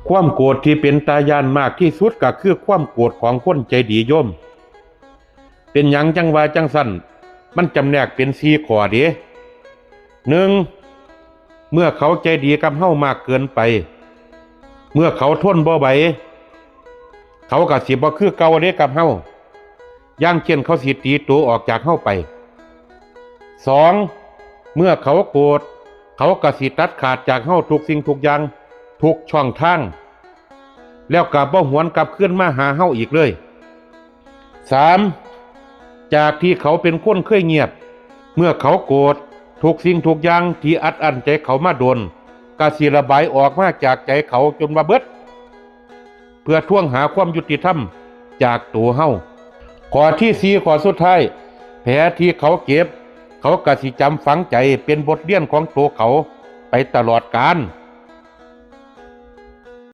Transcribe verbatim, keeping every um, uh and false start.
ความโกรธที่เป็นตาย้านมากที่สุดก็คือความโกรธของคนใจดีโยม เป็นหยังจั่งว่าจั่งซั้น มันจำแนกเป็นสี่ข้อเด้ หนึ่ง เมื่อเขาใจดีกับเฮามากเกินไป เมื่อเขาทนบ่ไหว เขาก็สิบ่คือเก่าเด้กับเฮา อย่างเช่นเขาสิตีตัวออกจากเฮาไป สอง เมื่อเขาโกรธ เขาก็สิตัดขาดจากเฮาทุกสิ่งทุกอย่าง ทุกช่องทาง แล้วก็บ่หวนกลับคืนมาหาเฮาอีกเลย สาม จากที่เขาเป็นคนเคยเงียบ เมื่อเขาโกรธ ทุกสิ่งทุกอย่างที่อัดอั้นใจเขามาโดน ก็สิระบายออกมาจากใจเขาจนว่าเบิด เพื่อทวงหาความยุติธรรมจากตัวเฮา ข้อที่สี่ ข้อสุดท้าย แผลที่เขาเจ็บ เขาก็สิจำฝังใจเป็นบทเรียนของตัวเขาไปตลอดกาล